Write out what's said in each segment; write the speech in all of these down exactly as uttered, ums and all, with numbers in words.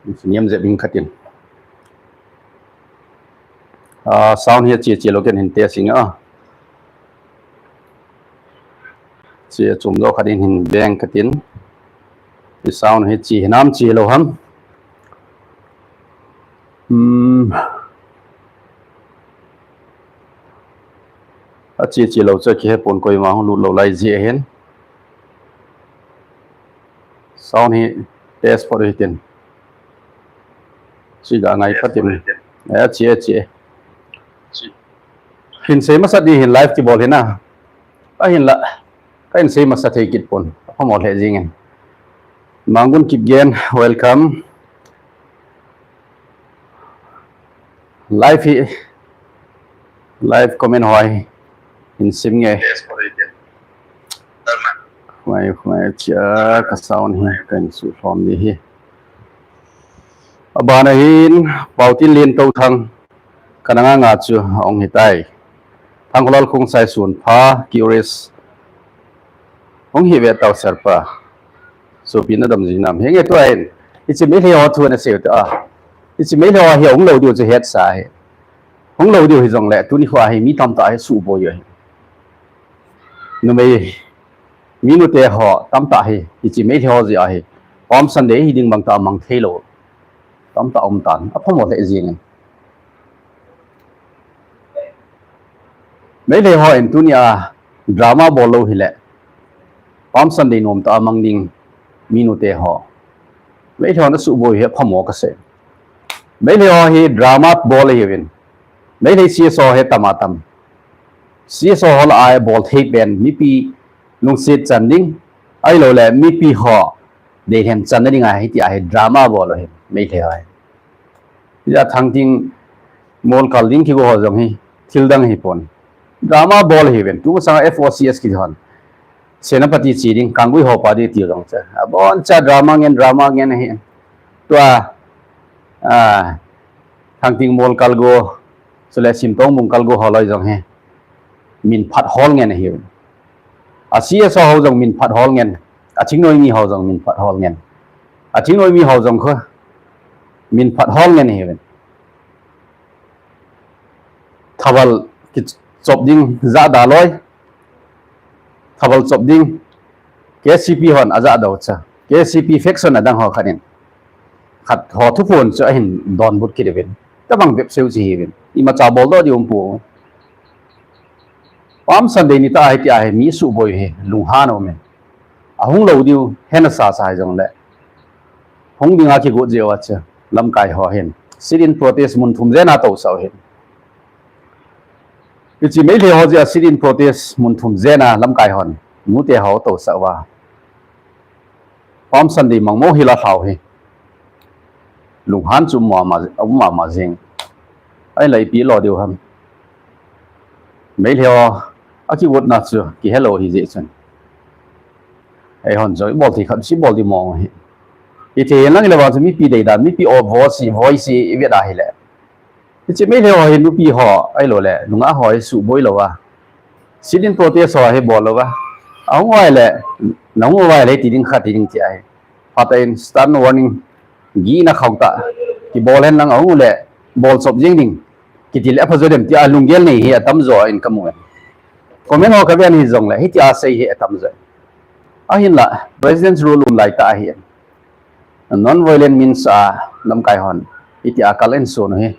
Niam jep in katin. Ah, sound hi ache che lou ken hin test inge. Che chom jo khat in hin beng katin. Hi sound hi che hinam che lou ham. Hmm. Ache che lou chu kihe pon, koima hung lut lou lai jeh hin. Sound hi test phat u hitin. Che ga ngai phat in. Eh, che, che. Hin sei masa di hin live kibol hin a. Ahinla. Kahin sei masa thei kit pon. Apha mo lheh jing in. Mangun Kipgen, welcome. Live hi, live comment ho hi hin sim nge. Khmai, khmai, chia, ka sound hi, kahin su lhom ni hi. Abana hin, Pautin Lien Touthang, ka nanga nga chu, ong hitai. Thangkholal Khongsai Sunpha, Curious. Hung hi ve tau sir pa. Sopi nadam jing nam. Henge tua hin. Hiche Meitei ho thu nasei u ta a. Hiche Meitei ho hi hung lou diu chu hetsa hi. Hung lou diu hijongle tuni kho hi mi tamtah hi suboi u ahi. Numei, minute ho tamtah hi. Hiche Meitei ho jeh ahi. Palm Sunday hi ding bang tah mang thei lou. Tamtah um tan. Apha mo lheh jing in. Meitei ho in tunia drama bol lou hile. Palm Sunday nom tah a mang ding minute ho. Meitei ho nasuboi hi apha mo kasei. Meitei ho hi drama bol ahiuvin. Meitei C S O hi tam a tam. C S O ho lah a bol thei pen mipi lungset chan ding. Ahilou le mipi ho deilhen channa ding a hitia hi drama bol u ahi. Meitei ho hi. Hia Thangting mol kal ding kigo ho jong hi, thil dang hi pon. Drama bol ahiuvin, tumasang F O C S kiti hon. Senapati che ding, Kanggui ho pa ding ti jong cha. Abon cha drama ngen, drama ngen ahi. Tua, ah, Thangting mol kal go, chule Simtongbung kal go ho loi jong hi. Min phat hol ngen ahiuvin. A C S O ho jong min phat hol ngen. A thingnoi mi ho jong min phat hol ngen. A thingnoi mi ho jong kho min phat hol ngen ahiuvin. Thaval kichop ding jada loi. Thaval chop ding. K C P hon ajah dou cha. K C P faction adang ho khat in. Khat ho thuphon chu ahin donbut kit uvin. Tabang bep seu chu hiuvin. Imacha bol doh ding um pu. Palm Sunday ni tah a hitia hi mi suboi hi lunghan aumin. Ahung lou diu, hena sasa hijongle. Hung dinga kigot jeh uva chu, lamkai ho hin. Sit-in protest mun thum jena tousah u hin. Hiche Meitei ho jeh a sit-in protest mun thum jena lamkai hon. Nute ho tousah uva. Palm Sunday mangmo hi la lhau hi. Lunghan chu um mama, um mama jing. Ahinla ipi lo diu ham. Meitei ho, akigotna chu, kihelou ahi jeh chun. Eihon jong, ibol thei khat, ibol ding mong ahi. Ithei hen lang le vang chu mipi deidan, mipi o voice, voice ivet ahile. Hiche Meitei ho hi nupi ho, ahilou le, nungah ho hi suboi lou a. Sit-in protest ho hi bol lou a. Ahung uva le, nahung uva le, ti ding khat, ti ding ti ahi. Phatah in stern warning, gihna khauh tah, kibol hen lang ahung le, bol chop jeng ding. Kiti le apha jo dem tia lunggel nei hi atam jo in kamu e. Comment ho kaven hijongle, hitia sei hi atam jo. Ahinla, President's Rule um lai tah ahi. Non-violent means a lamkai hon, hitia kal in sun u hi.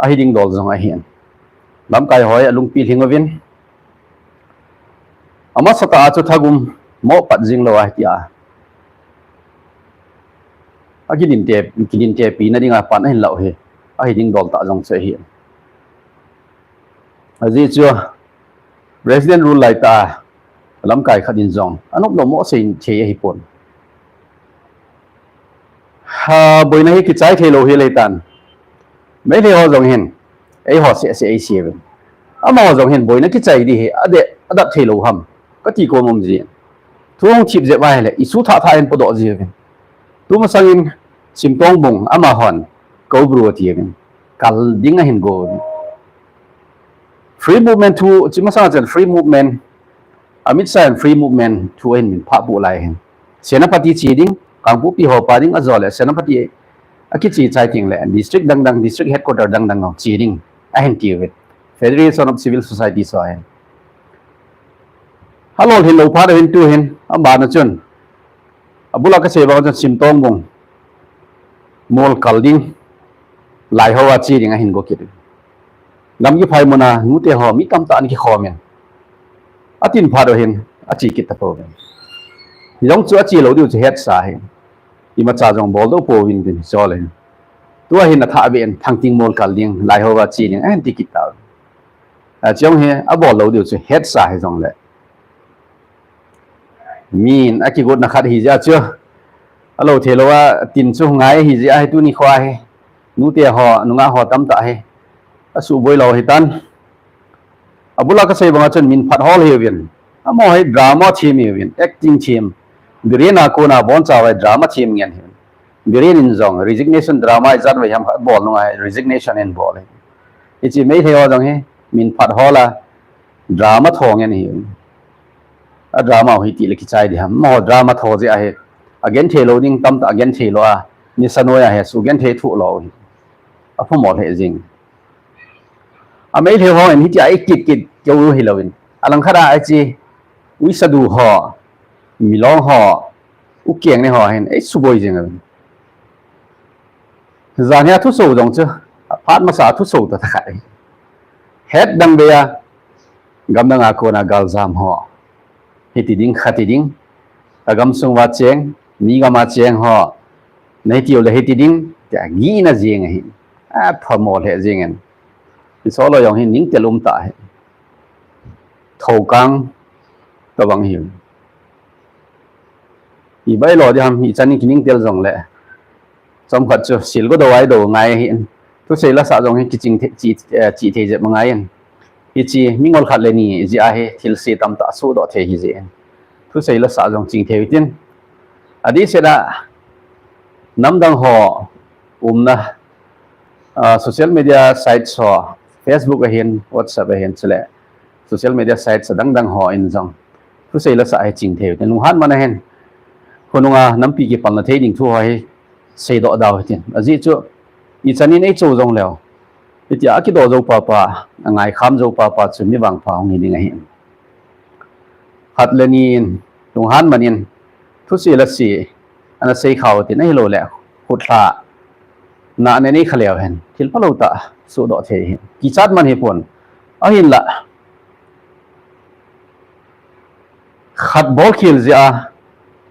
Ahi ding dol jong ahi. Lamkai ho hi alungpi lhing uvin. Amasatah a chu thagum mo pat jing lou ahi tia. Akidinte, kidintepi na dinga pan ahin lah u hi. Ahi ding dol tah jong chu ahi. Ajeh chu President rule lai tah a lamkai khat in jong anop nop mo sei thei ahi pon. Ha, boina hi kichai thei lou hi lei tan. Meitei ho jong hin, eiho seh seh eisei uvin. Amaho jong hin boina kichai di hi, ade, adat thei lou ham. Kati kom um ji. Thu hung thip jep ahile, issue thah thah in podoh ji uvin. Tumasang in, Simtongbung, amahon, Koubru ati uvin. Kal ding ahin go uvin. Free movement thu, chi masang chen free movement, Amit Shah in free movement thu ahin min phah pu lai hin. Senapati che ding, Kangpokpi ho pa ding ajole Senapati akiche chai teng le district dang dang, district headquarter dang dang ho che ding ahin tiuvin. Federation of Civil Society ho ahin. Alolhin lou phat ahin tuhin, abana chun. Abula kasei bang chun Simtongbung mol kal ding, Laiho a che ding ahin go kit. Lamkiphai muna nute ho mi tamtah ana kikhomin. Atin phat uhin, ache kit tapouvin. Jong chu ache lou diu chu hetsa ahin. Imacha jong bol dou pouvin tin, jole. Tua hin athah beh in, Thangting mol kal ding, Laiho a che ding, ahin ti kit tau. Achung hi, abol lou diu chu hetsa hi jongle. Min akigotna khat ahi jeh a chu. Alou thei lou a, tin chu ngai ahi jeh a hi tuni khoa hi. Nute ho, nungah ho tamtah hi. Asuboi lou hitan. Abula kasei banga chun min phat hol hiuvin. Amaho hi drama them hiuvin, acting them. Biren a kona boncha vai drama them ngen hiuvin. Biren in jong resignation drama ijat vai ham khat bol nunga resignation in bol hi. Hiche Meitei ho jong hi min phat hol a drama tho ngen hiuvin. A drama hi ti le kichai di ham. Amaho drama tho jeh a hi. Agenthei lou ding tamtah agenthei lou a. Nisa noiya hi sugenthei thu lou hi. Aphamo lheh jing. A Meitei ho hin hitia ei kit kit keu hilouvin. Alangkhat a hiche Uisadu ho, Milong ho, Ukeng ne ho hin ei suboi jing uvin. Jan hi a thuso jong chu, aphat masa a thuso tah tah khat. Het dang beh a, gamdang a kona galjam ho. Hiti ding, khati ding. Ka gamsung uva cheng, mi gam a cheng ho. Nahi tiu le hiti ding, tia gihna jeng ahi. Aphamo lheh jeng in. Hiche ho jong hi ningtel um tah ahi. Thokang tobang hi. Ibai lo di ham, ichan in kiningtel jongle. Chomkhat chu sil go do ai do ngai ahin. Thusei lasa jong hi kiching thei, chi, eh, chi thei jep ngai in. Hiche mingol khat le ni jeh a hi thilse tamtah sohdoh thei ahi jeh in. Thusei lasa jong ching thei u hitin. Adehset a namdang ho umna, ah, social media sites ho, Facebook ahin, WhatsApp ahin, chule social media sites adang dang ho in jong thusei lasa hi ching thei u hitin. Lunghan man ahin. Khonunga nampi kipalna thei ding thu ho hi seidoh dau hitin. Ajeh chu, ichan in ei cho jongleu. Hitia akidoh jou papa, angai kham jou papa chu mi vangpha hung hi ding ahi. Khat le ni in, lunghan man in, thusei lasa, ana sei khau tin ahilou le, khutlha, na ne nei kha leu hen, thil phalou tah, sohdoh thei hi. Kichat man hi pon, ahinla. Khat bol khel jeh a,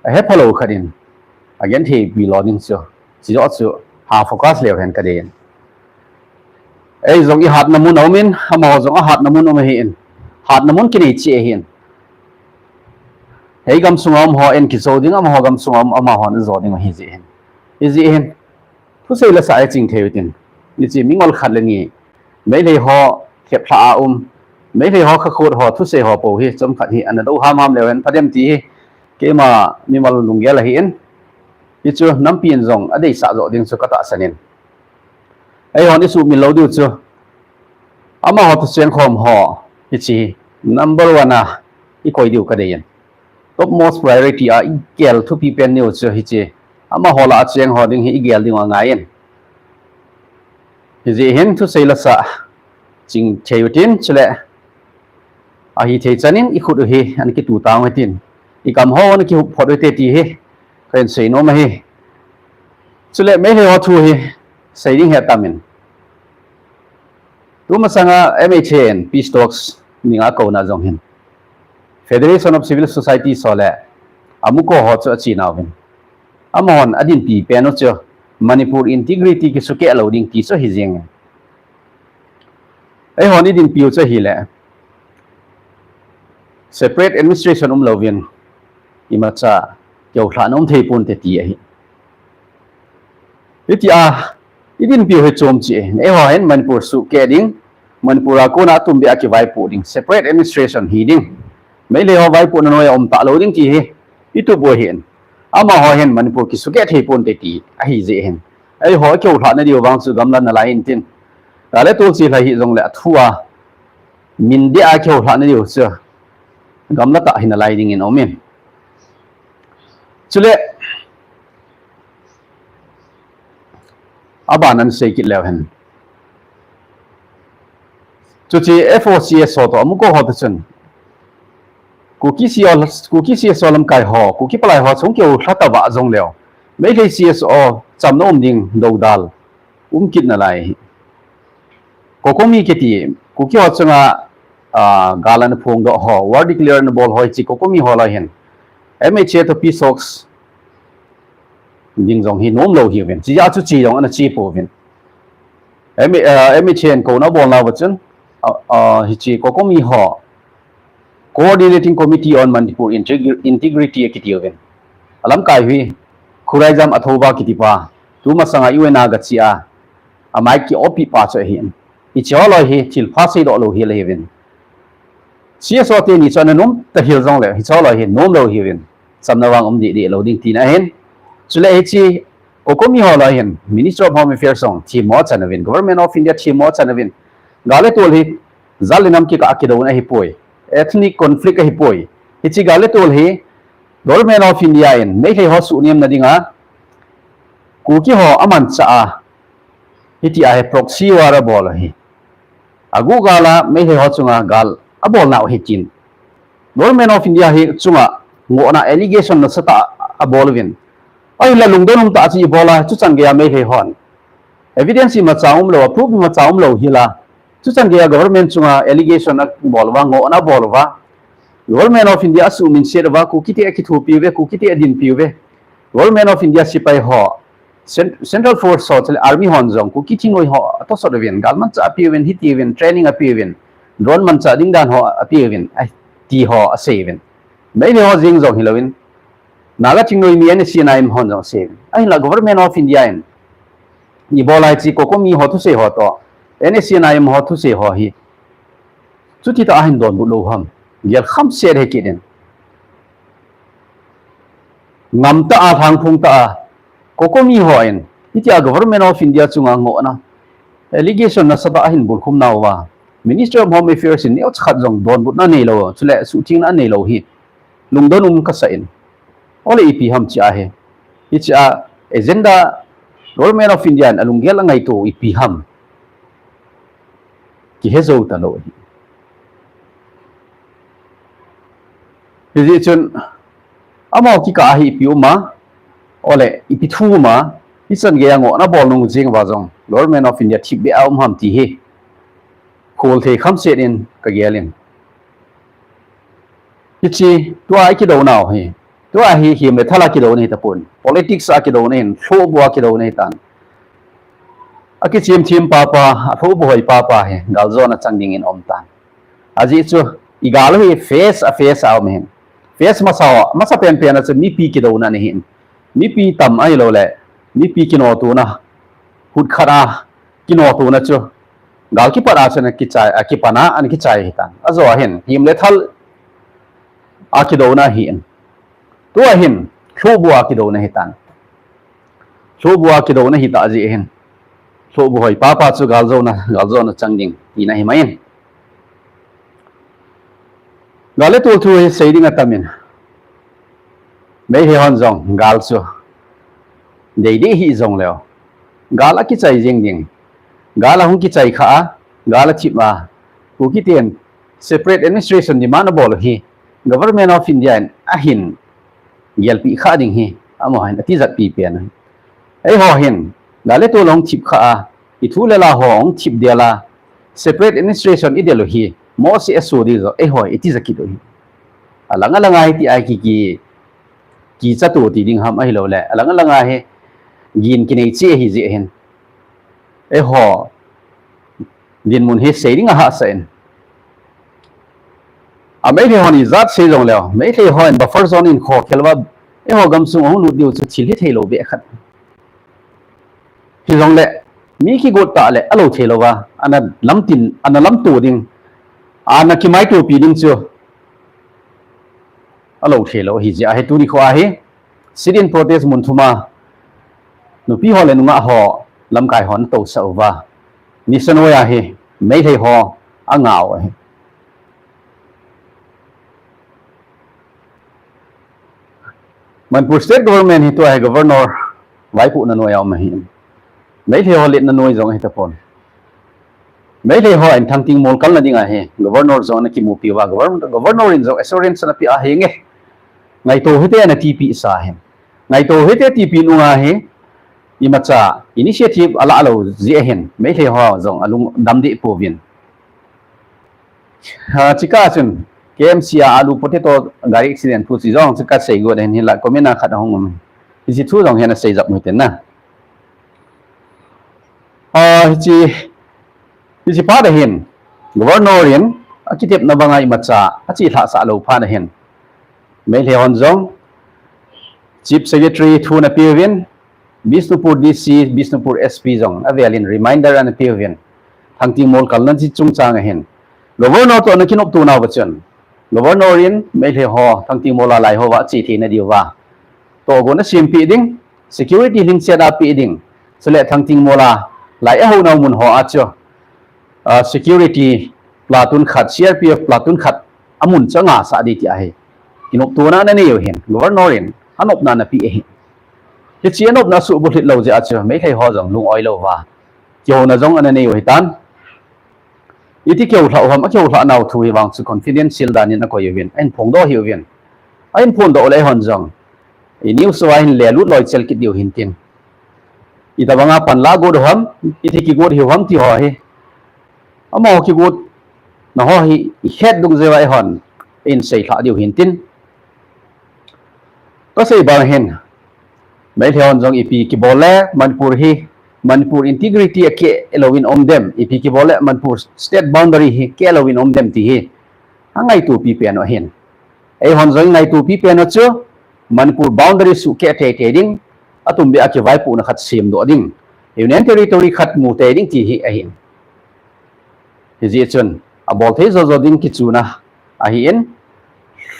ahe phalou khat in, agenthei pi lo ding chu, hiche joh chu, ha focus leu hen kadei in. Ei jong ihatna mun a um in, amaho jong ahatna mun um ahin, hatna mun kinei cheh ahin. Ei gamsung a um ho in kijo ding, amaho gamsung a um, amaho in ajo ding ahi jeh hin. Hijeh hin, thusei lasa hi ching thei u hitin. Hiche mingol khat le ni, Meitei ho, kheplha a um, Meitei ho khakhut ho, thusei ho pou hi, chomkhat hi, ana dou ham ham leu hen, pha dem ti hi, keima mimal lunggel ahin. Hichu, nampi in jong, adeisah joh ding chu katahsan in. Eihon isuhmil lou diu chu. Amaho thucheng khom ho, hiche number one a ikoi diu kadei in. Topmost priority a igel thupi pen diu chu hiche. Amaho lah a cheng ho ding hi igel diu angai in. Hijeh hin thusei lasa ching thei u hitin chule. Ahithei chan in ikhut u hi ana kitu tang u hitin. Ikam ho ana kihup phot u hite ti hi kahin seinom ahi. Chule Meitei ho thu hi sei ding hi atam in. Tumasanga M H A in peace talks dinga kouna jong hin. Federation of Civil Society ho le AMUCO ho chu ache nauvin. Amahon adinpi pen u chu Manipur integrity kisukeh lou ding ti chu ahi jeng in. Eihon idinpi u chu ahile. Separate administration um louvin. Imacha, kihoulhahna um thei ponte ti ahi. Hitia, idinpiu hi chom cheh, eiho hin Manipur sukeh ding, Manipur a kona atumbeh a kivaipoh ding, separate administration hi ding. Meitei ho vaipohna noiya um talou ding ti hi, itup u ahin. Amaho hin Manipur kisukeh thei ponte ti, ahi jeh hin. Eiho kihoulhahna diu vang chu gamla nalai intin. Lale tolsi lhai hijongle athua, min deh a kihoulhahna diu chu, gamla tah hi nalai dingin aumin. Chule, Aban an sei kit leu hen. Chuche F O C S ho toh, amuko ho toh chun. Kuki C S O, Kuki C S O lamkai ho, Kuki palai ho chung keu lha ta va jong leu. Meitei C S O chamna um ding dodal. Um kit nalai. COCOMI kiti, Kuki ho chunga, ah, gal ana phongdoh ho, war declare ana bol ho, hiche COCOMI ho lah hin. M H A toh peace talks ding jong hi nom lou hiuvin. Chia chu chi jong ana chi pouvin. M-, ah, M H A in kouna abolna uva chun, ah, ah, hiche COCOMI ho, Coordinating Committee on Manipur Integri-, Integrity akiti uvin. Alamkai hi, Khuraijam Athouba kiti pa, tu masanga U N a gache a, amai ki-opi pa chu ahin. Hiche ho lah hi, thilpha seidoh lou hi ahiuvin. C S O teni chu ana nom ta hel jongleh, hiche ho lah hi, nom lou hiuvin. Chamna vang um deh deh lou ding tina ahin. Chule hiche, COCOMI ho lah hin, Ministry of Home Affairs jong themmo achan uvin, Government of India themmo achan uvin. Gal le tol hi, jat le nam kikah a kidouna ahipoi. Ethnic conflict ahipoi. Hiche gal le tol hi, Government of India in, Meitei ho suhnemna dinga, Kuki ho amanchah a, hitia hi proxy war abol ahi. Aguh gal a Meitei ho chunga gal abolnau ahi tin. Government of India hi chunga ngohna allegation nasatah abol uvin. Ahinla lungdon umtah a chu ibol a, chuchan geiya Meitei hon. Evidence imacha umlou, proof imacha umlou hila. Chuchan geiya government chunga allegation abol uva, ngohna abol uva. Government of India asuhminset uva, Kukite akithopi uve, Kukite adinpi uve. Government of India sepai ho, Cent-, Central Force ho, chule Army hon jong, Kuki thingnoi ho, atosot uvin, gal manchah apeuvin, hitiuvin, training apeuvin, drone manchah ding dan ho apeuvin, ai, ti ho aseiuvin. Meitei ho jeng jong hilouvin, Naga thingnoi mi N S C N I M hon jong aseiuvin. Ahinla Government of India in, ibola hiche COCOMI ho thusei ho toh, N S C N I M ho thusei ho hi. Chuti tah a hin donbut lou ham. Gel khamset ahi kit in. Ngam tah a, lhangphong tah a, COCOMI ho in, hitia Government of India chunga ngohna allegation nasatah a ahin bulkhum nauva, Ministry of Home Affairs in neocha khat jong donbutna neilou, chule suhthengna neilou hi lungdon um kasah in. Ole ipi ham chia hi. Hichea agenda Government of India in alunggel angaito ipi ham. Kihe jou talou ahi. Hijeh chun, amaho kikah a hi ipi um a, ole, ipi thu um a, hichan geiya ngohna bol nung jeng uva jong, Government of India thipbeh a um ham ti hi, kholthei khamset in kagel in. Hiche, tua ikidounau hi, tua hi him le thal a kidouna hitapon. Politics a kidouna hin, lhohbu a kidouna hitan. Akichem them papa, alhohbu hoi papa hi, galjona chang dingin aumtan. Ajeh chu, igal hi phase a phase a um ahin. Phase masa ho, masa penpen a chu mipi kidouna ana hin. Mipi tam ahilouleh, mipi kinotona, hutkhat a kinotona chu, gal kipat a chu ana kichai, akipan a ana kichai hitan. Ajo ahin, him le thal a kidouna ahin. Tua hin, lhohbu a kidouna hitan. Lhohbu a kidouna hitah jeh hin, lhohbu hoi papa chu galjona, galjona chang ding tina himai in. Gal le tol thu hi sei ding atamin. Meitei hon jong gal chu deidei hijongleu, gal akichai jeng ding. Gal ahung kichai khah a, gal athip a, Kuki ten separate administration demand abol u hi Government of India in ahin gelpeh khah ding hi, amaho hin atijatpi pen ahi. Eiho hin, gal le tol ahung thip khah a, ithu le la ho ahung thip del a, separate administration idel u hi, mohseh aso ding joh, eiho itija kit u hi. Alang alang a hitia ki, ki, kicha to ti ding ham ahilouleh, alang alang a hi, gin kinei cheh ahi jeh hin. Eiho, dinmun hi sei ding ahahsa in. A Meitei hon ijat sei jongleu, Meitei hon buffer zone in khokhel uva, eiho gamsung ahung lut diu chu thil hithei lou beh khat. Hijongleh, mi kigot tah leh alou thei louva, ana lamtin, ana lamto ding, ana kimaitopi ding chu alou thei lou ahi jeh a hi tuni kho a hi sit-in protest mun thum a nupi ho le nungah ho lamkai hon atousah uva, nisa noiya hi Meitei ho angah u ahi. Manipur State Government hi tua hi Governor vaipohna noiya um ahi. Meitei ho letna noi jong ahi tapon. Meitei ho in Thangtingmol kalna ding ahi. Governor jong ana kimupi uva. Governor, Governor in jong assurance ana pe ahi nge. Ngaito hite ana tipi sa hin. Ngaito hite tipi nunga hi. Imacha initiative ala lo ji ahin. Meitei ho jong alung damdeh pouvin. Ha, chika chun, K M C a alu potato gari accident thu chi jong chika sei go den hila comment a khat ahung um. Hichi thu jong hena sei jap mu ten na. Ha, hichi, hichi pa da hin, Governor in, akitepna banga imacha, achi lha sa lo pa da hin. Meitei hon jong, Chief Secretary thu ana peuvin, Bishnupur D C, Bishnupur S P jong, avelin reminder ana peuvin. Thangtingmol kalna chi chungchang ahin. Governor to ana kinopto nauva chun. Governor in, Meitei ho, Thangtingmol a lai ho va, chi thei na diu va. To go na sim pe ding, security lhingset a pe ding. Chule Thangtingmol a, lai a ho nau mun ho a chu. Ah, security platoon khat, C R P F platoon khat, amun changa sa di ti ahi. Kinoptona ana nei u hin, Governor in, anopna ana pe ahi. Hichi anopna subulhit lo jeh a chu, Meitei ho jong lung oi lo va. Kihouna jong ana nei u hitan. Iti kihou lha u ham, akihou lha nau thu hi vang chu confidential dan in akoi uvin, ahin phongdoh hi uvin. Ahin phongdoh le hon jong. I news va hin le lut loi chel kit diu hin tin. Ita banga pan la got u ham, iti kigot hi u ham ti ho hi. Amaho kigot na ho hi, i het dung jeh va eihon, in sei lha diu hin tin. Ka sei bang hin, Meitei hon jong ipi kibol le, Manipur hi, Manipur integrity a ke lo in om dem, ipi kibol le, Manipur state boundary hi ke lo in om dem ti hi. Angaito pi pen u ahin. Eihon jong ngaito pi pen u chu, Manipur boundary suh ke tei tei ding, atum be a kivaipohna khat sem doh ding. Union Territory khat mu tei ding ti hi ahin. Hijeh chun, abol thei jo jo ding kichuna ahin,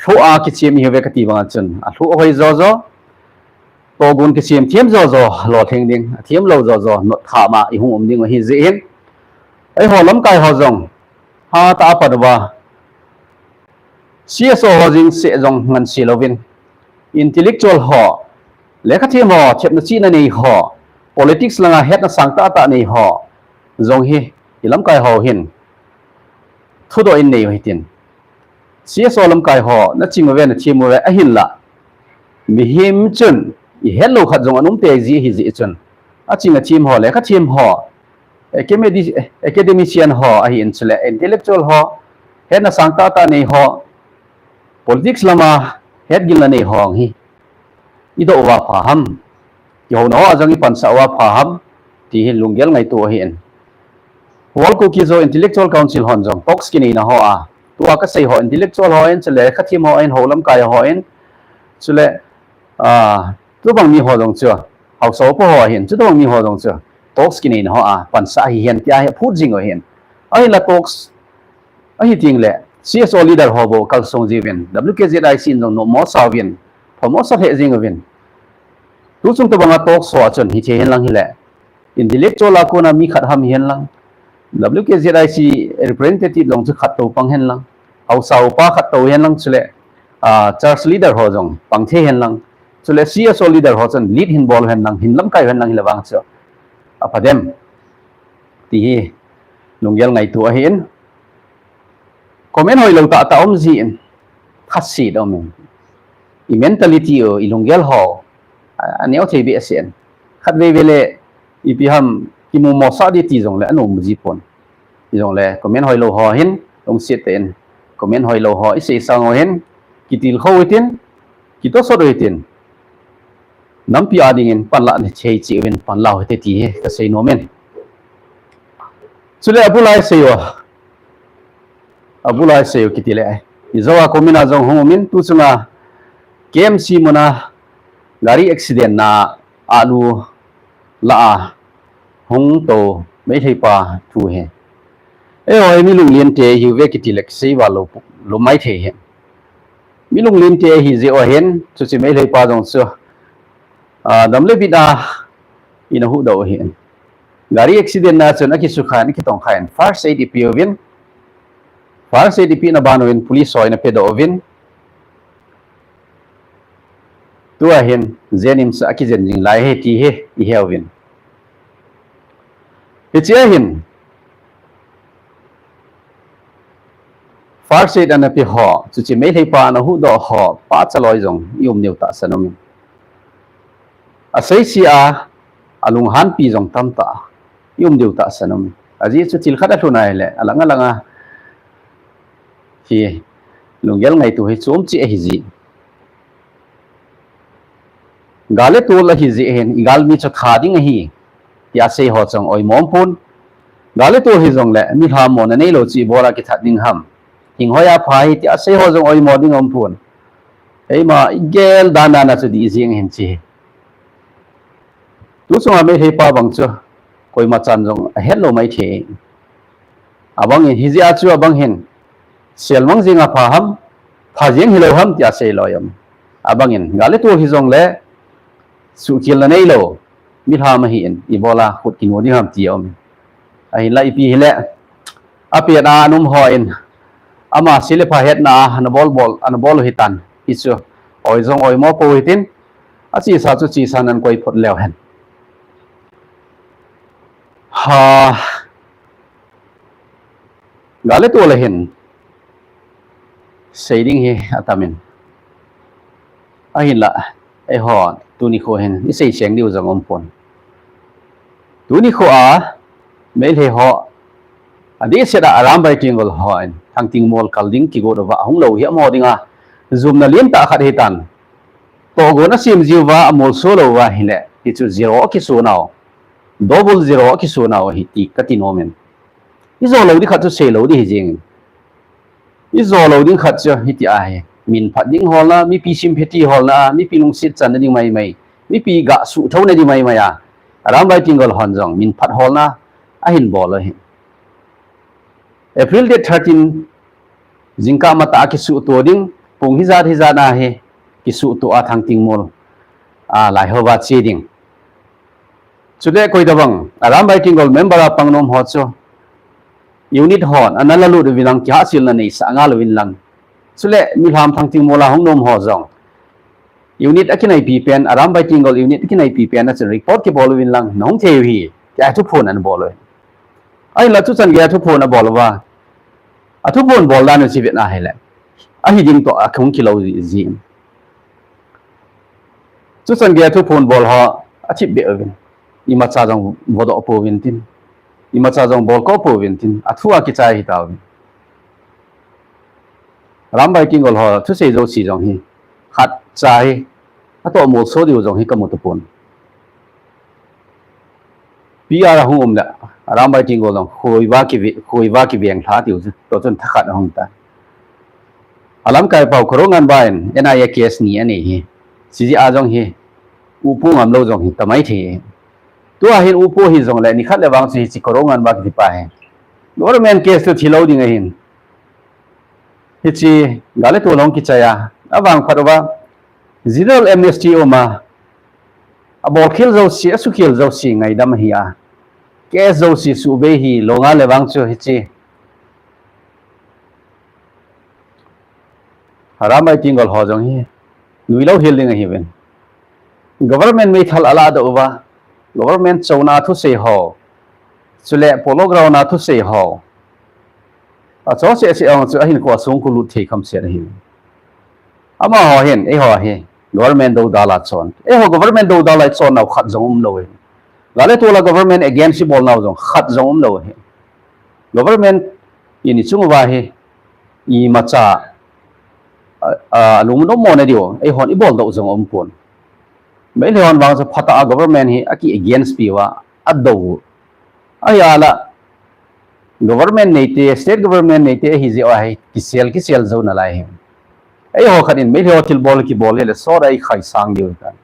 lhu a kichem hi ve kati banga chun, alhu hoi jo jo, togun kichem them jo jo, lo theng ding, athem lo jo jo, not kha ma i hung um ding ahi jeh hin. Eiho lamkai ho jong, ha ta a pat uva, C S O ho jing se jong ngan si lovin, intellectual ho, lekha them ho, thepna chihna nei ho, politics langa hetna sang tah tah nei ho, jong hi, i lamkai ho hin, thudoh in nei u hitin. C S O lamkai ho, na ching uve, na them uve, ahinla. Mihem chun, i het lo khat jong ana um tei ji hi jeh chun. Aching athem ho, lekha them ho, academi-, academician ho, ahin chule, intellectual ho, hetna sang tah tah nei ho, politics lama, hetgilna nei ho hi. I doh uva pha ham. Kihouna ho a jong i pansah uva pha ham. Ti hi lunggel ngaito ahin. World Kuki Zo Intellectual Council hon jong talks kineina ho a. Tua ka sei ho intellectual ho in, chule lekha them ho in, ho lamkai ho in. Chule, ah, tubang mi ho jong chu. Haosa upa ho ahin, chutobang mi ho jong chu. Talks kineina ho a, pansah hi hen, tia hi phut jing u ahin. Ahinla talks ahi teng le, C S O leader ho bou kalsong jiuvin, W K Z I C in jong nommo sa uvin, phamo sa lheh jing uvin. Tuchung tobanga talks ho a chun hithei hen lang hile, intellectual a kona mi khat ham hi hen lang, W K Z I C representative jong chu khat tou pang hen lang, haosa upa khat tou hen lang chule, ah, church leader ho jong pang thei hen lang, chule C S O leader ho chun lead hin bol hen lang, hin lamkai hen lang hile vang chu. Apha dem. Ti hi, lunggel ngaito ahin. Comment hoilou tah tah um jin, khat si dom in. I mentality u, i lunggel ho, a, aneo thei behseh in. Khatvei vei le, ipi ham, kimu mosah di ti jongle, anom ji pon. Hijongle, comment hoilou ho hin, lungset tah in. Comment hoilou ho, i sei sang u hin, kitilkhou hitin, kitosot u hitin. Nampi a dingin panlah na thei cheh uvin panla u hite ti hi ka sei nom in. Chule abul a i sei u. Abul a i sei u kiti le. I jo a comment a jong hung um in tu chunga K M C muna gari accident na alu la a hung tou Meitei pa thu hi. Eiho hi mi lunglen te hi ve kiti le kisei val lou, lou mai thei hi. Mi lunglen te hi jeh u ahin, chuche Meitei pa jong chu, ah, dam le bit a, ina huhdoh u ahin. Gari accident na chun akisukhan, akitongkhan, first aid i pe uvin. First aid i pehna ban uvin, police ho ina pedoh uvin. Tua hin, JNIMS a kijen jing lai ahi ti hi, i he uvin. Hiche ahin, first aid ana pe ho, chuche Meitei pa ana huhdoh ho, pachaloi jong i um diu tahsan um in. Aseise a, alunghanpi jong tamtah i um diu tahsan um in. Ajeh chu thil khat alhun ahile, alang alanga hi lunggel ngaito hi chom cheh ahi jeh. Gal le tol ahi jeh hin, i galmi chu tha ding ahi, tia sei ho chu oimo umpon. Gal le tol hijongle, milham mona neilou chu ibola kithat ding ham. Hing hoiya pha hi, tia sei ho jong oimo ding umpon. Eima igel dan dan a chu dih jeng hin che. Tu chunga Meitei pa bang chu, koima chan jong ahet lou maithei. Abang in hijeh a chu abang hin, selmang jeng a pha ham, pha jeng hilou ham tia sei loi um. Abang in, gal le tol hijongle, suhkhelna neilou, milham ahin, ibola khut kinu ding ham ti um. Ahinla ipi hile, apet a ana um hon, ama se le pha hetna a, ana bol bol, ana bol u hitan, hichu, oi jong oimo pou hitin, achesa chu chesa nan koi phot leu hen. Ha, gal le tol ahin, sei ding hi atam in. Ahinla, eiho, tuni kho hin, isei seng diu jong umpon. Tuni kho a, Meitei ho, adehset a Arambai Tenggol hon, Thangtingmol kal ding kigot uva, ahung lou hi amaho dinga, jumna lentah khat hitan. Tohgon asem jiuva, amolso louva ahile, hichu zero akiso nau. Double zero akiso nau ahi ti kati nom in. Ijo lou ding khat chu sei lou ding hi jeng in. Ijo lou ding khat chu hiti ahi. Min phat ding holna, mipi sympathy holna, mipi lungset channa ding maimai. Mipi gah suhthouna ding maimai a. Arambai Tenggol hon jong, min phat holna, ahin bol u ahi. April date thirteen, jingkah matah a kisuhto ding, pung hijat hijat a hi, kisuhto a Thangtingmol, a, lai houva che ding. Chule koi tabang, Arambai Tenggol member a pang nom ho chu, unit hon, ana lalut uvin lang, kihahselna neisah ngal uvin lang. Chule, milham Thangtingmol a hung nom ho jong, unit akinaipi pen, Arambai Tenggol unit akinaipi pen a chun report kibol uvin lang, nahung thei u hi, tia thuphon ana bol u. Ahinla tuchan geiya thuphon abol uva. Athuphon bol dan u chu ivet na ahile, ahi ding toh ahung kilou ji, ji. Tuchan geiya thuphon bol ho, athip beh uvin. Imacha jong vodoh pouvin tin. Imacha jong bolko pouvin tin. Athu a kichai hitauvin. Arambai Tenggol ho thusei jouse jong hi, khatcha hi, atoh molso diu jong hi kamu tapon. P R a hung um le, Arambai Tenggol jong, khoiva kive-, khoiva kiveng lha tiu chu, toh chun thakhat ahung ta. Alamkai pau Korounganba in, N I A case ni anei hi, C J a jong hi, upo ngamlou jong hi, tamai thei hi. Tua hin upo hijongle, nikhat le vang chu hiche Korounganba kiti pa hi. Government case chu thilou ding ahin. Hiche, gal le tol hung kichai a, avangphat uva, general amnesty um a, abolkhel jouse, asukhel jouse, ngaidam ahi a. Case jouse, subei hi, longa le vang chu hiche. Arambai Tenggol ho jong hi, nuilou hel ding ahiuvin. Government meithal aladoh uva, government chouna thusei ho, chule polo ground a thusei ho. Acho seh seh ong chu ahinkho asung khu lut thei kham set ahi. Amaho hin, eiho hi, government doudal a chon. Eiho government doudal a chon nau khat jong umlou hi. Gal le tol a government against ibol nau jong khat jong umlou hi. Government in ichung uva hi, imacha, a, a, lungnom mona diu, eihon ibol doh jong umpon. Meitei hon vang chu phatah a government hi aki against piuva, adou. Ahi a la, government neite, state government neite ahi jeh uva hi, kisel, kisel jou nalai hi. Eiho khat in, Meitei ho thilbol kibol hile, sot a ikhai sang diu tan.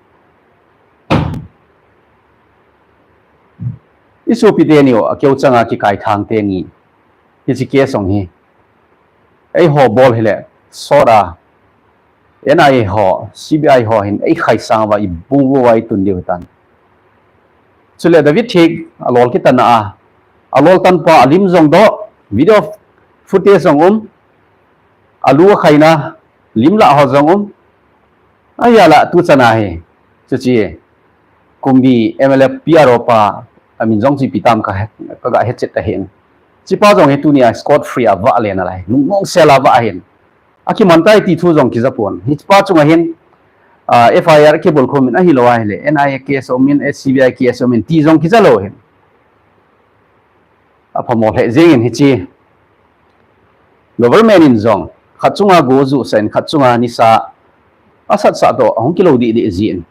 Isopi teni u, akeu changa kikai thang teni. Hiche case ong hi. Eiho bol hile, sot a, N I A ho, C B I ho hin, eikhai sang uva, ibung uva itun diu tan. Chule David Thiek, alol kitan a, alol tan pa, alim jong doh, video footage jong um, alu akhaina, lim lah ho jong um, Ahi a la tuchan a hi, chuche, Kumbi M L A P R O pa, amin jong chu ipi tam ka, ka ga hetchet ta hin. Hichepa jong hi tunia scot free a vah le nalai. Lungmong sel a vah ahin. Akiman tai ti thu jong kija pon. Hichepa chunga hin, ah, F I R kibol khum in ahilou ahile, N I A case um in, C B I case um in, ti jong kija lou hin. Aphamo lheh jeng in hiche. Government in jong, khat chunga go ju sah in, khat chunga nisa asat sah toh, ahung kilou deh deh jin.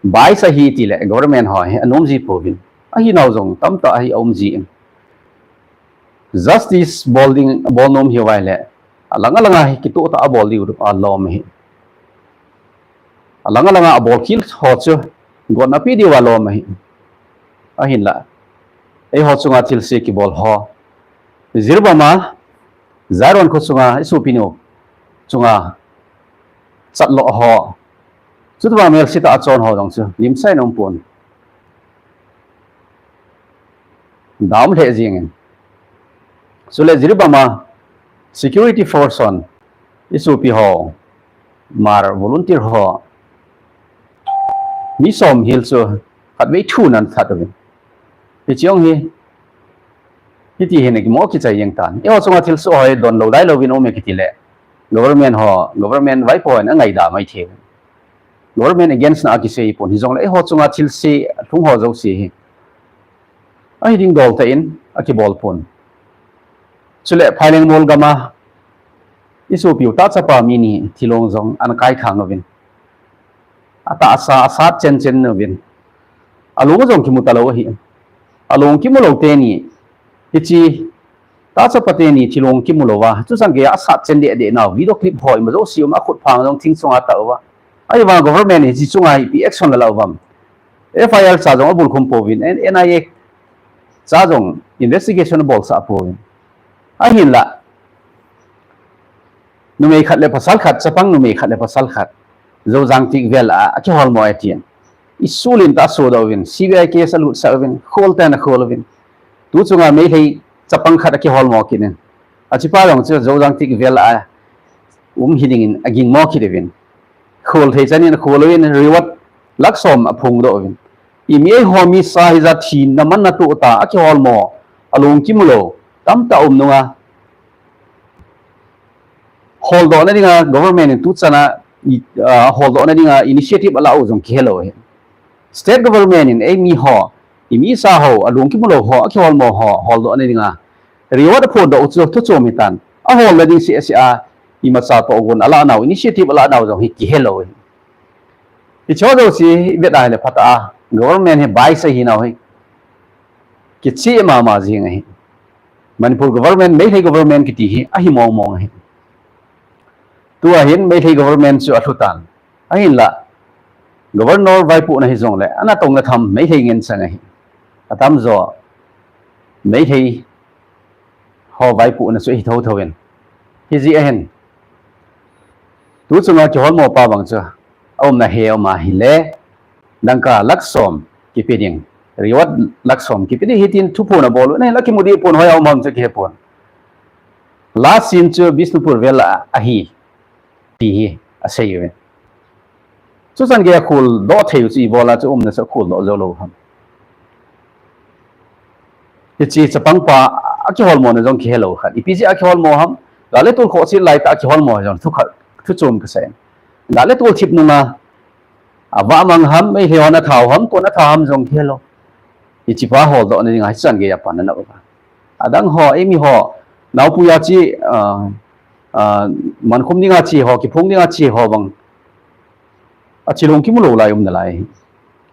Bias ahi tile, government ho hi, anom ji pouvin. Ahinau jong, tamtah ahi aum jin. Justice bol ding, bol nom hiu vaile, alang alang a hi kitoh tah a bol diu alom ahi. Alang alang a abol khel ho chu, gotna pe diu alom ahi. Ahinla, eiho chunga thilse kibol ho. Jiribam a, Jairon kho chunga, isopi nu chunga, chat lo ho. Chuti vang melse tah a chon ho jong chu, limsah in um pon. Dam lheh jeng in. Chule Jiribam a security force hon, isopi ho, Hmar volunteer ho, mi som hel chu, khatvei thu nan that uvin. Hiche jong hi, hiti hin kimo kichai jeng tan. Eiho chunga thilsoh ho hi donlou dailou vin um e kiti le. Government ho, government vaipo in angaida mai thei. Government against na akisei pon hijongle, eiho chunga thilse lhung ho jouse hi. Ahi ding dol tah in akibol pon. Chule Phailengmol gam a, isopiu tah chapa mi ni thilong jong ana kai thang uvin. Atahsa, asat chen chen uvin. Along jong kimu talou ahi. Along kimu lou teni, hiche, tah chapa teni thilong kimu lou va. Chuchan gei a asat chen deh deh nau. Video clip ho, ima jouse um a, akhut phang jong thing chunga tah uva. Ahivang government hiche chunga hi ipi action la la uvam. F I R cha jong abol khum pouvin, N I A cha jong investigation abol sah pouvin. Ahinla. Numei khat le pasal khat, chapang numei khat le pasal khat. Zojang tik vel a, akiholmo e tin. Isulin tah a asodoh uvin, C B I case alutsah uvin, khol tah in akhol uvin. Tu chunga Meitei chapang khat akiholmo kit in. Achepa jong chu Zojang tik vel a, um hi dingin agingmo kit uvin. Khol thei chan in akhol uvin, reward lakh som aphongdoh uvin. Imi eiho mi sa hija thina man na toh tah a, akiholmo, along kimu lou, tamtah um nunga. Holdohna dinga government in tuchan a, i, ah, holdohna dinga initiative ala u jong kihelou ahi. State government in eimi ho, imi sa ho, along kimu lou ho, akiholmo ho, holdohna dinga reward aphondoh u chu thuchom hitan. Aholna ding seh seh a, imacha toh gon ala nau, initiative ala nau jong hi kihelou ahi. Hiche jouse hi ivet a hile phatah a, government hi bias ahi nau hi kicheh mama jing ahi. Manipur government, Meitei government kiti hi ahi mong mong ahi. Tua hin Meitei government chu alhu tan. Ahinla, governor vaipohna hijongle, ana tongna tham Meitei ngen chang ahi. Atamjo, Meitei ho vaipohna chu ahi thotho in. Hijeh ahin. Tu chunga kiholmo pa bang chu, aumna he aum ahile, dangka lakh som kipe ding, reward lakh som kipe ding hitin thuphon abol u, ahinla kimu deh pon, hoi a um ham chu kihe pon. Last scene chu Bishnupur vel a ahi, ti hi asei uve. Chuchan gei a kholdoh thei u chu ibola chu umna chu kholdoh jou lou ham. Hiche chapang pa akiholmona jong kihelou khat. Ipi jeh a kiholmo ham. Gal le tol khohse laitah a kiholmo jong thu khat, thu chom kasei. Gal le tol thip nunga avah mang ham, Meitei hon athat u ham, koin athat u ham jong kihelou. Hichepa holdohna dinga hichan gei a pan ana uva. Adang ho, eimi ho, naopuia che, ah, ah, mankhum dinga che ho, kiphong dinga che ho bang. Athilong kimu lou lai um nalai.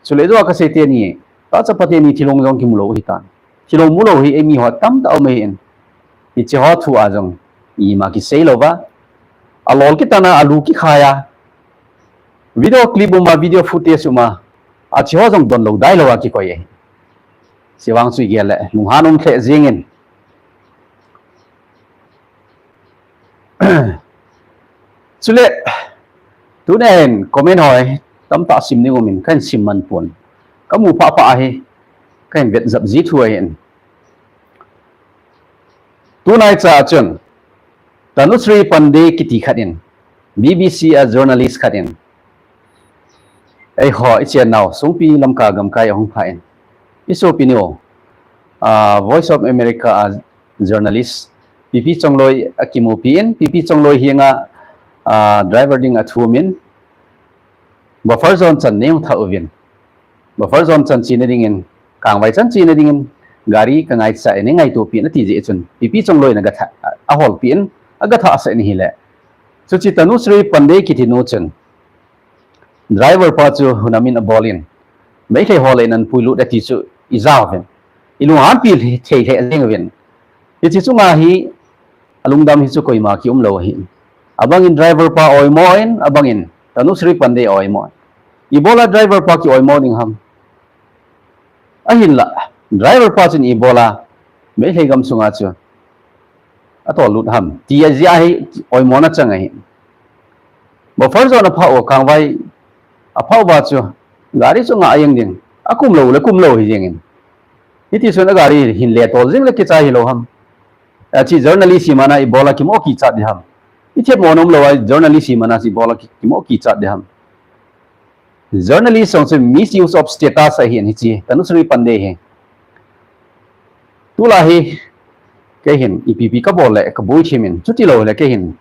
Chule jou a kasei teni, tah chapa teni thilong jong kimu lou hitan. Thilong mu lou hi eimi ho tamtah um ahin. Hiche ho thu a jong ima kisei louva. Alol kitan a, alu kikhai a. Video clip um a, video footage um a. Hiche ho jong donlou dailou a kikoi ahi. Chuvang chu igel le, lunghan um lheh jeng in. Chule, tunia hin comment hoi tamtah sim ding um in kahin sim man pon. Kamu phah phah ahi, kahin vet jap ji thu ahin. Tunaicha chun, Tanushree Pandey kiti khat in, B B C a journalist khat in, eiho ichennau Songpi Lamka gamkai ahung phah in, Isopi nu, ah, Voice of America a journalist Pipi Chongloi akimupi in, Pipi Chongloi hi nga, ah, driver ding athumin, buffer zone chan neu tha uvin. Buffer zone chan china dingin, Kangvai chan china dingin, gari ka ngaicha in, ngaitopi in ati jeh chun, Pipi Chongloi na gatha, aholpi in, agatha asa in hile. Chuche Tanushree Pandey kiti nu chun, driver pa chu hunamin abolin, Meitei ho le nan puilut ati chu ijauvin. Ilunghanpi thei thei jeng uvin. Hiche chunga hi alungdam hi chu koima kium lou ahi. Abangin driver pa oimo in, abangin Tanushree Pandey oimo in. Ibola driver pa ki oimo ding ham? Ahinla, driver pa chun ibola Meitei gam sunga chu atollut ham ti ajeh hi oimona chang ahi. Buffer zone aphah u, Kangvai aphah uva chu gari chu nga ajeng ding. Akum lou le kum lou hi jengin. Hiti chun agari hin le tol jing le kichai hilou ham? Achi journalist hi mana ibola kimo kichat ding ham? Ithemmo nom lou a journalist hi mana ibola ki-, kimo kichat ding ham? Journalist jong chu misuse of status ahin hiche Tanushree Pandey hi. Tulai hi, kei hin, ipi ipi kabol le, kaboi thimin, chuti lou le kei hin.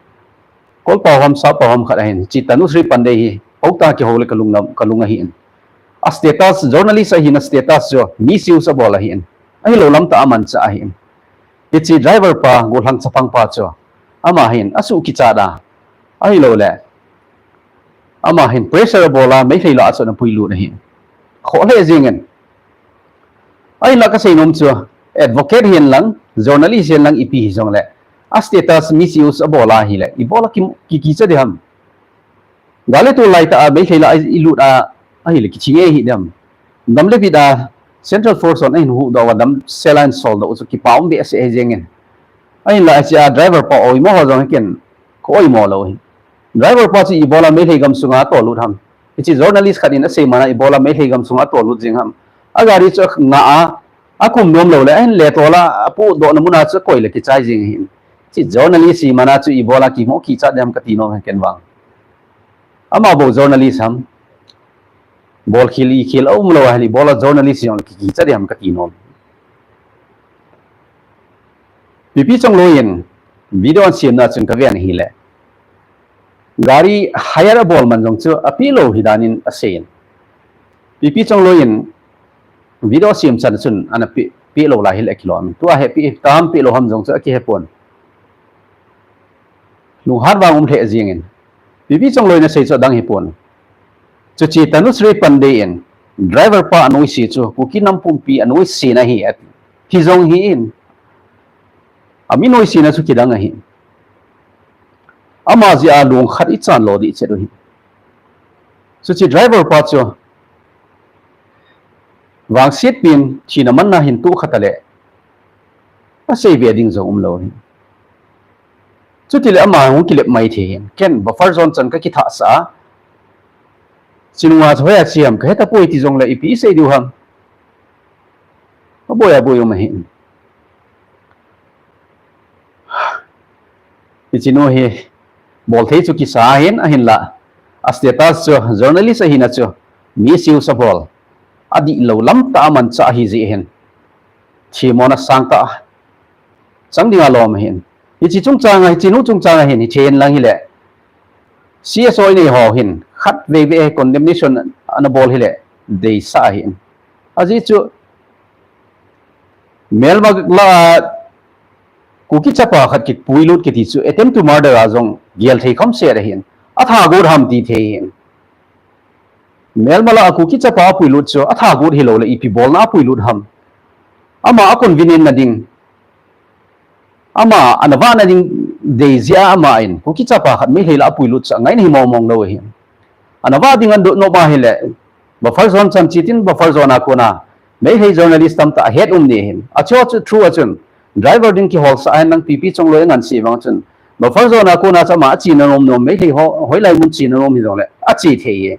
Kolpau ham, sapau ham khat ahin, hiche Tanushree Pandey hi, pau tah kihou le kalung lam, kalung ahin. A status, journalist ahina status chu, misuse abol ahin. Ahilou lam tah a amanchah ahin. Hiche driver pa, gollhang chapang pa chu, ama hin, asuh kichat a. Ahilou le. Ama hin pressure abol a, Meitei lah a chun apuilut ahin. Khoh lheh jengin. Ahinla kasei nom chu, advocate hihen lang, journalist hihen lang ipi hijongle, a status misuse abol a hile, ibola ki, ki, kicha ding ham? Gal le tol laitah a, Meitei lah a ilut a, ahile kithi nge hidem? Dam le bit a, Central Force hon ahin huhdoh uva damsel a ahin soldoh u chu kipa um behseh hi jengin. Ahinla hiche a driver pa oimo ho jong hi ken ka oimo lou hi. Driver pa chu ibola Meitei gam sunga atollut ham? Hiche journalist khat in asei mana ibola Meitei gam sunga atollut jing ham? Agari chu nga a, akum nom lou le, ahin le tol a, apudohna muna chu akoi le kichai jing ahin. Hiche journalist hi mana chu ibola kimo kichat ding ham kati nom ahi ken vang. Ama bou journalist ham? Bolkhel ikhel aum lou ahile ibola journalist jong kicha ding ham kati nom. Pipi Chongloi in video ahin semna chun kaven ahile, gari hire abol man jong chu apeh lou hi danin aseiyin. Pipi Chongloi in video asem chan chun ana pe, peh lou lai hile akilom. Tua hi peh tam peh lou ham jong chu akihepon. Lunghan vang um lheh jengin. Pipi Chongloi in asei chu adang hipon. Chuche Tanushree Pandey in driver pa anoise chu Kuki nam pumpi anoisena ahi ati. Hijong hin. Ami noisena chu kidang ahi. Ama jeh a lungkhat ichan lo dih chet u hi. Chuche driver pa chu vangsetpin thina manna hin tohkhat ale asei ve ding jong um lou hi. Chutile ama hung kilep mai thei hin. Ken buffer zone chan kakithah sah a. Chinunga chu hoiya che ham kahetapoi ti jongle ipi isei diu ham? Aboi aboi um ahi. Hiche nu hi bol thei chu kisa ahin, ahinla a status chu journalist ahina chu misuse abol, adihlou lam tah a amanchah ahi jeh hin themmona sangtah chang dinga lom ahin. Hiche chungchang a, hiche nu chungchang a hin, hiche in lang hile, C S O inei ho hin khatvei vei condemnation ana bol hile, deisah ahin. Ajeh chu melma lah a Kuki chapa khat kipuilut kiti chu attempt to murder a jong gel thei kham set ahin. Atha got ham ti thei hin. Melma lah a Kuki chapa apuilut chu atha got hilou le ipi bolna apuilut ham? Ama a convenient na ding, ama ana vah na ding dei jeh a ama in Kuki chapa khat Meitei lah a apuilut chu angai nahi mong mong lou ahi. Ana vah ding adoh nom ahile buffer zone chan chetin buffer zone a kona Meitei journalist tamtah ahet um ding ahin. Achu chu through a chun driver ding kiholsah ahin, nang Pipi Chongloi angansei vang chun buffer zone a kona chu ama achena nom nom, Meitei ho hoilai mun chena nom hijongle ache thei ahi.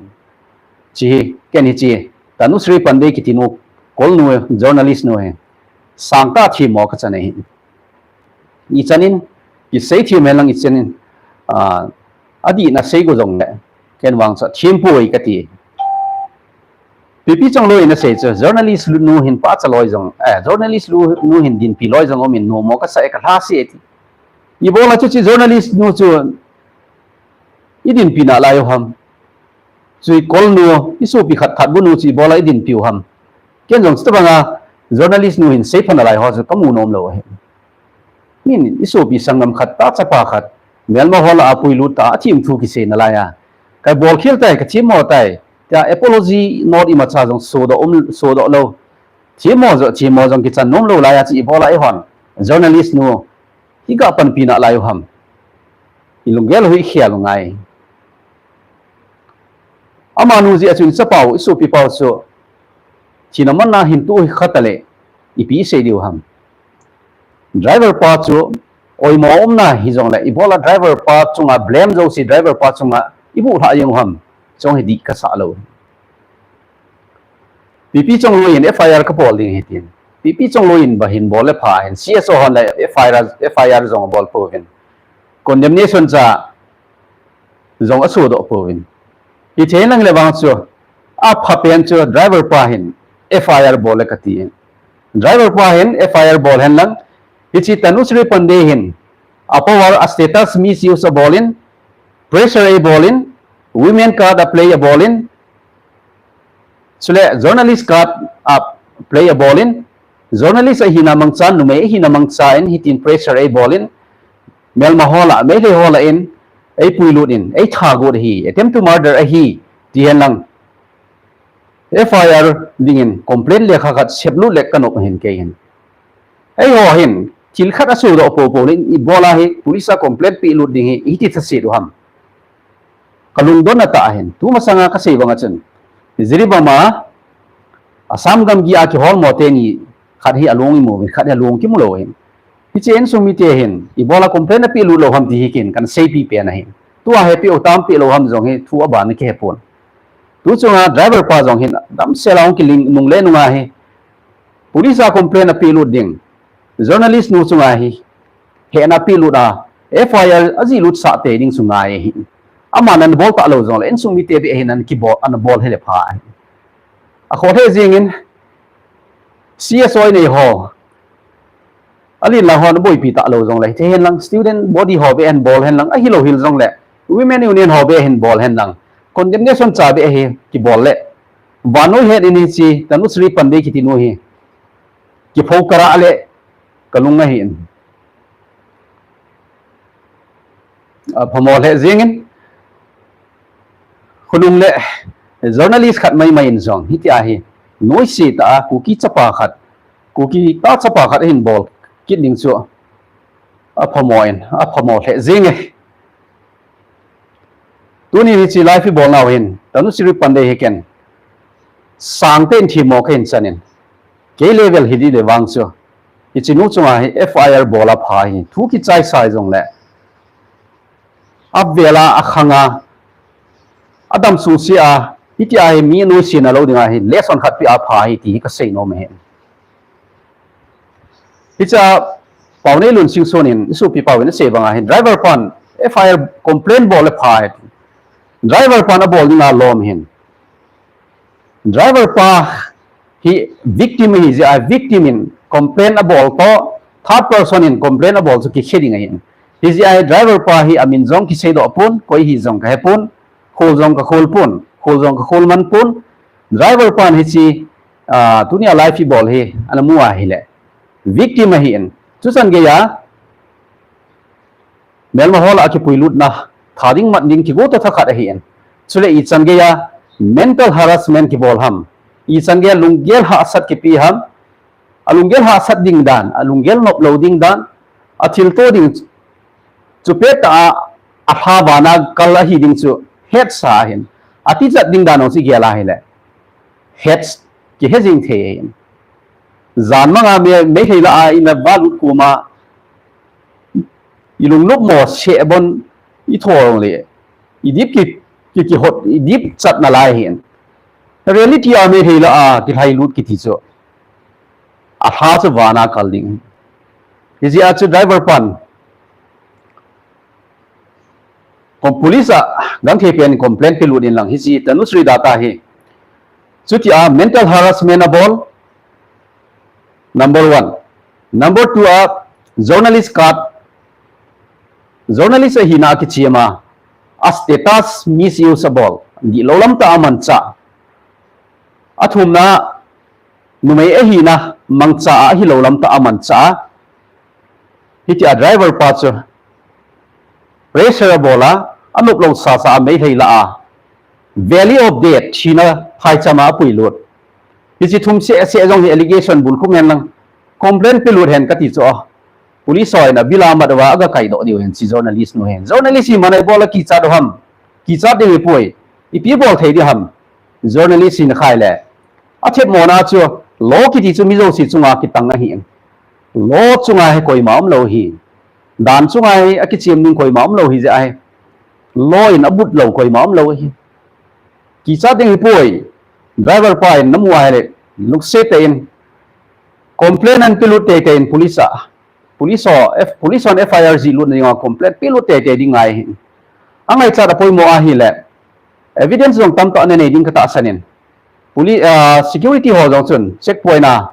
Hiche hi, ken hiche Tanushree Pandey kiti nu, kol nu, journalist nu hi sangtah themmo kachan ahi. Ichan in kisei them hen lang ichan in, ah, adihna sei go jongle ken vang chu thempoi kati. Pipi Chongloi in asei chu, journalist nu hin pachat loi jong, eh, journalist nu hin dinpi loi jong umin, nomo kasa e, kalhase e ti. Ibola chu hiche journalist nu chu idinpi nalai u ham? Hiche kol nu, isopi khat Khatbu nu chu ibola idinpi u ham? Ken jong chuti banga journalist nu hin seipha nalai ho chu kamu nom lou ahi. Min isopi sanggam khat, ta chapa khat, melma ho lah a puilut ta, athim thu kisei nalai a, kabol khel tai, kathemmo tai, tia apology note imacha jong sodoh um, sodoh lou. Themmo jong, themmo jong kichan nom lou lai a chu ibola eihon journalist nu hi kapanpi nalai u ham? Ilunggel u hi khel u ngai. Amanu jeh a chu ichapa u, isopi pa u chu thina mana hin toh hi khat a le ipi isei diu ham? Driver pa chu oimo umna hijongle, ibola driver pa chunga blame jouse driver pa chunga ibuh lhah jeng u ham? Chong hi dih kasah lou. Pipi Chongloi in F I R kabol ding ahi tin, Pipi Chongloi in ba hin bol le pha hin, C S O hon le F I R, F I R jong abol pouvin, condemnation cha jong asodoh pouvin. Hiche hin lang le vang chu, aphapen chu driver pa hin F I R bol le kati in. Driver pa hin F I R bol hen lang, hiche Tanushree Pandey hin a power, a status misuse abol in, pressure abol in, women card a play abol in, chule journalist card a play abol in, journalist ahina mangchan, numei ahina mangchan hitin pressure abol in, melma ho lah, Meitei ho lah in eipuilut in, eithagot ahi, attempt to murder ahi, ti hen lang, F I R dingin complaint lekha khat seplut le kanop ahin kei hin. Eiho hin thil khat asodoh poupou le ibola hi police a complaint pehlut ding hi iti thaset u ham? Kalungdon na tah ahin, tumasanga kasei banga chun, Jiribam a Assam gamgi a kiholmo teni khat hi alung imu uvin, khat hi alung kimu lou ahin. Hiche insung mite hin ibola complaint apehlut lou ham ti hi ken kana seipi pen ahin. Tua hi peh u tam peh lou ham jong hi thu aban kihepon. Tu chunga driver pa jong hin damsel a hung kiling nung le nunga hi police a complaint apehlut ding, journalist nu chunga hi hehna apehlut a, F I R ajihlut sah tei ding chu ngai ahi. Aman ana bol talou jongle insung mite beh hin ana kibol, ana bol hile pha ahi. Akhoh lheh jengin C S O inei ho, alen lang hon aboipi talou jongle, hiche hen lang student body ho beh hin bol hen lang, ahilou hel jongle women union ho beh hin bol hen lang, condemnation cha beh hi kibol le, vannoi het in hiche Tanushree Pandey kiti nu hi kipho kara le kalung ahin. Aphamo lheh jengin, khonung le journalist khat maimai in jong hitia hi noise tah a Kuki chapa khat, Kuki ta chapa khat ahin bol kit ding chu aphamo in, aphamo lheh jenge. Tuni hiche live ibolnau hin Tanushree Pandey hi ken sangtah in themmo kahin chan in, kei level hi ding le vang chu, hiche nu chunga hi F I R bol a pha hi, thu kichaisa jongle, avel a, akhang a, adam suse a, hitia hi mi noise na lou dinga hi lesson khat pe a pha hi ti hi kasei nom ahi. Hiche a Paoneilun Singson in isopi pau in asei banga hin driver pan F I R complaint bol le pha ahi. Driver pan abol dinga lom ahin. Driver pa hi victim ahi jeh a, victim in complaint abol toh third person in complaint abol chu kikhe ding ahin. Hijeh a hi driver pa hi amin jong kiseidoh pon, koi hi jong kahepon, khol jong kakhol pon, khol jong kakhol man pon. Driver pan hiche, ah, tunia live ibol hi ana mu ahile victim ahin. Chuchan geiya melma ho lah a kipuilutna tha ding mat ding kigo toh thakhat ahin. Chule ichan geiya mental harassment kibol ham, ichan geiya lunggel hahsat kipe ham, alunggel hahsat ding dan, alunggel noplou ding dan, athilto ding chu pettah a, alha vana kal ahi ding chu hetsa ahin. Atijat ding dan jong chu igel ahile het kihe jing thei ahin. Jan manga Meitei lah a ina valut koma ilungnop mo seh bon itho jongle, idip ki, ki, kihot, idip chat nalai ahin. Reality a Meitei lah a kilhailut kiti chu alha chu vana kal ding. Hijeh a chu driver pan police a gangthei pen complaint pelut in lang, hiche Tanushree data hi Chuti a mental harassment abol. Number one. Number two a journalist card. Journalist ahina kichima a status misuse abol. Di lo lam ta aman cha. Athumna numei ahina mangcha a hi lo lam ta aman cha. Hiti a driver pa chu pressure abola, anop lo sasa a meithei la a. Valley of Death, thina phaichama apuilut. Hichi thum se se jong hi allegation bul khum hen lang. Complaint pelut hen kati chu a. Police hoi na bila mat va aga kai do diu hen si journalist nu hen. Journalist hi manai bola kicha do ham. Kicha ding hi poi. Ipi bol thei di ham. Journalist hin khai le. Athep mona chu law kiti chu mi jouse chunga kitang ahi. Law chunga hi koima um lo hi. Dan chunga hi akichem ding koima um lo hi je ahi. Law in abut lo koima um lo hi. Kicha ding hi poi. Driver pa in namu ahi le. Lukse te in. Complaint an pelut te te in police a. Police ho, F, police hon F I R ji lut na dinga complaint pelut te te ding ngai hi. Angai cha da poimo ahi le. Evidence jong tam ta ne nei ding ka ta sanin. Police, ah, security ho jong chun checkpoint a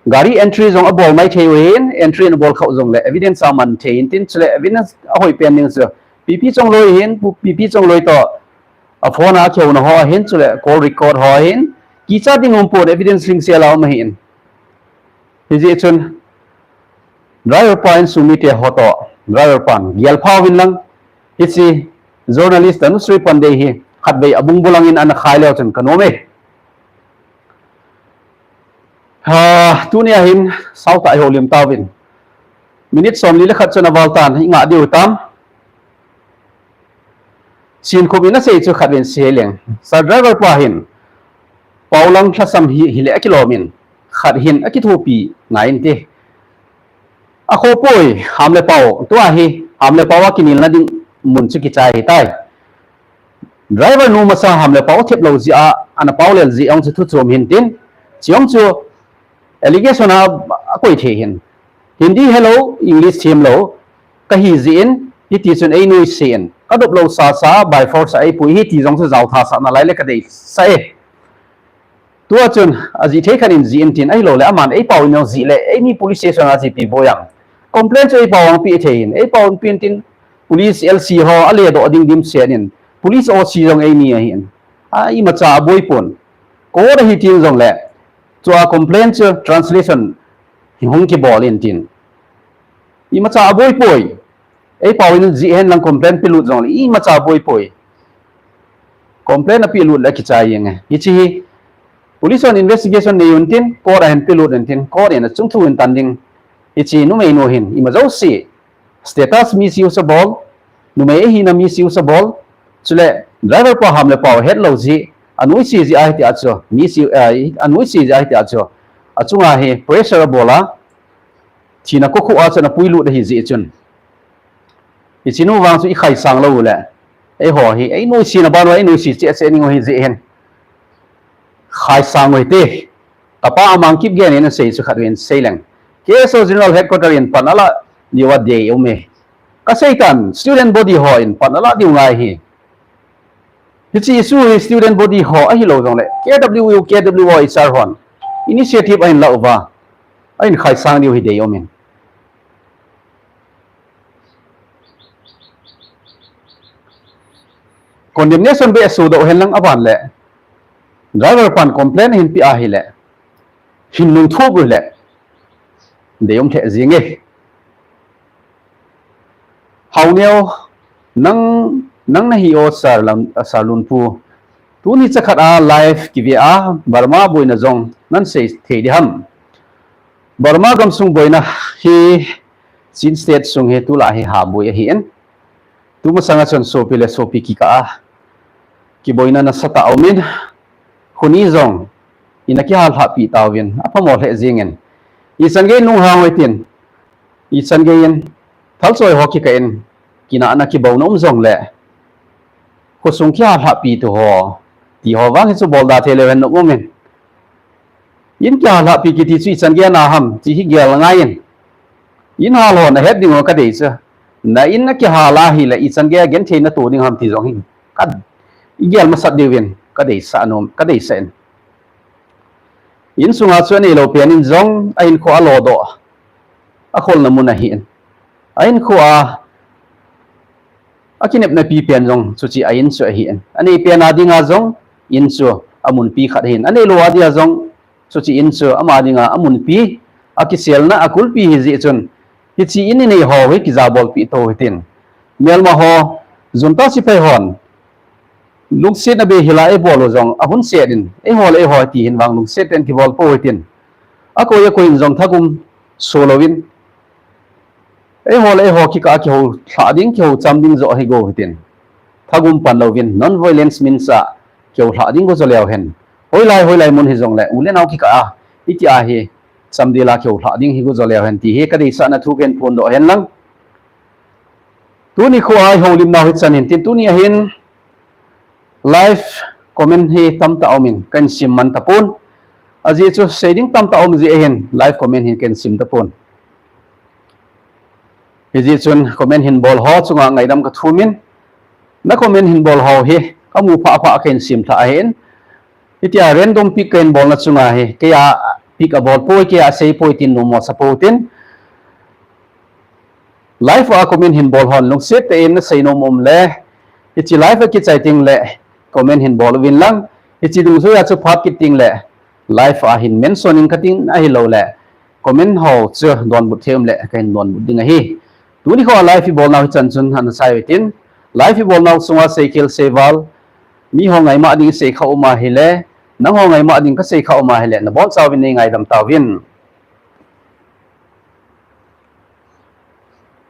gari entry jong abol mai thei u hin, entry in abol khau jong le evidence aman thei in tin chule evidence ahoi pen ding chu. P P Chongloi hin, P P Chongloi to a phone a keu na ho hin chule call record ho hin kicha ding um pon evidence ling sela um hin. Hiji chun driver pa in sumite ho to driver pan gial phau hin lang hichi journalist anu sui pan dei hi khat bei abung bulang in ana khai leo chun ka nom e. Ha, tuni a hin sau ta i ho lim ta vin. Minute som li le khat chun aval tan i nga diu tam. Sin khum in a sei chu khat vin sei leng. Sir driver pa hin pau lang thlasam hi hi le akilom in khat hin akithupi ngai in ti. A kho poi ham le pau tua hi ham le pau a kinil na ding mun chu kichai hi tai. Driver nu masa ham le pau thep lo ji a, ana pau lel ji ong chu thu chom hin tin. Chiong chu allegation a, a koi the hin. Hindi hello, English them lo. Ka hi ji in, hiti chun ei nui si in. Ka dop lo sa sa, by force a ei pui hiti jong chu jao tha sa na lai le ka dei sa e. Tua chun, a ji thei khan in ji in tin, ahi lo le, aman ei pau in ji le, ei ni police station a ji pi bo yang. Complaint chu ei pau ang pi thei hin, ei pau in pi tin, police L C ho, a le do ding dim se nin, police O C jong ei ni ahi in. A i ma cha a boi pon. Ko da hi tin jong le, chu a complaint chu translation hi hung ki bol in tin. I ma cha a boi poi. Ei pau in ji hen lang complaint pi lut jong le, i ma cha boi poi. Complaint a pi lut le kichai yeng e. Hichi hi, police on investigation nei un tin, court a hin pi lut un tin, court in a chung thu in tan ding. Hichi numei nu hin, i ma jo si. Status misuse a bol, numei hi na misuse a bol, chule driver pa ham le pau het lo ji, a nui si ji a hi ti a chu, misuse, eh, a nui si ji a hi ti a chu, a chunga hi pressure a bol a, thina ko khu a chun a pui lut a hi ji chun. Hichi nu vang chu i khai sang lo le, ei ho hi, ei nui si na ban wa, ei nui si che che ning hi ji hin. Khai sang oi te. Kapa amang kip gen in sei chu khat vin sei leng. K S O General Headquarter in pan ala diu a dei um e. Ka sei tan student body ho in pan ala diu ngai hi. Hichi issue hi student body ho ahi lo jong le. K W U, K W O H R hon. Initiative a in la uva. A in khai sang diu hi dei um in. Condemnation be a su do hen lang aban le. Driver pan complaint hin pi a hi le. Hin lung thup le. Dei um the jing e. Hau neo nang, nang na hi o sar lam, sar lun pu. Tuni chakhat a live ki ve a Burma boina jong nan sei thei di ham. Burma gamsung boina hi Chin State sung hi tula hi ha boi ahi in. Tuma sanga chun sopi le sopi kikah a kiboina nasatah a um in, khuni jong ina kihal lhah pi tauvin, a phamo lheh jingin. I chan gei nung hang hoi tin, i chan gei in, thal choi ho kikah in, kina ana kibona um jong le, khosung kihal lhah pi tu ho, ti ho vang hi chu bol da thei le ven um in. In kihal lhah pi kiti chu i chan gei na ham, ti hi gel ngai in. In hal ho na het ding ho ka dei chu. Na in na kihal a hi le i chan gei a gen thei na tu ding ham ti jong hi. Ka i gel masat diu in, ka dei sa nom, ka dei sa in. Insunga chu aneilou pen in jong a hinkho a lodoh, a kholna mun ahin. A hinkho a, a kinepna pi pen jong chuche a in chu ahin. Anei pen a dinga jong in chu a munpi khat ahin. Aneilou a dinga jong chuche in chu ama dinga a munpi, a kiselna a kulpi hi jeh chun, hiche in inei ho hi kijabolpi tou hitin. Melma ho, junta sepai hon lungsetna bei hila eibol u jong a hun set in, eiho le eiho ti hin vang lungset ten kibol pou hitin. Akoi akoi in jong thagum so louvin, eiho le eiho kikah a kihou lhah ding, kihou cham ding joh hi go hitin. Thagum pan louvin, non-violence means a kihou lhah ding go jo leu hen. Hoilai, hoilai mun hijongle, u le nao kikah a, iti a hi, chamdel a kihou lhah ding hi go jo leu hen, ti hi kadeisahna thu kahin phondoh hen lang. Tuni kho a ihoulimnau hichan hin tin, tuni ahin live comment hi tamtah aumin, kahin sim man tapon. Ajeh chu sei ding tamtah aum jeh ahin live comment hin kahin sim tapon. Hijeh chun comment hin bol ho chunga ngaidam kathumin, na comment hin bol ho hi kamu phah phah kahin sim lhah ahin. Hitia random pick kahin bolna chunga hi, keia pick abol poi, keia asei poi tin nommo sa pou tin. Live a comment hin bol hon lungset tah in nasei nom um le, hiche live a kichai tengle comment hin bol uvin lang, hiche dungjuia chu phat kit tengle live a hin mention in katin, ahiloule comment ho chu donbut thei um le kahin donbut ding ahi. Tuni kho a live ibolnau hichan chun ana chai utin, live ibolnau chunga seikhel seival, miho ngaimah ding isei kha um ahile, nangho ngaimah ding kasei kha um ahile, nabonchauvin neingaidam tauvin.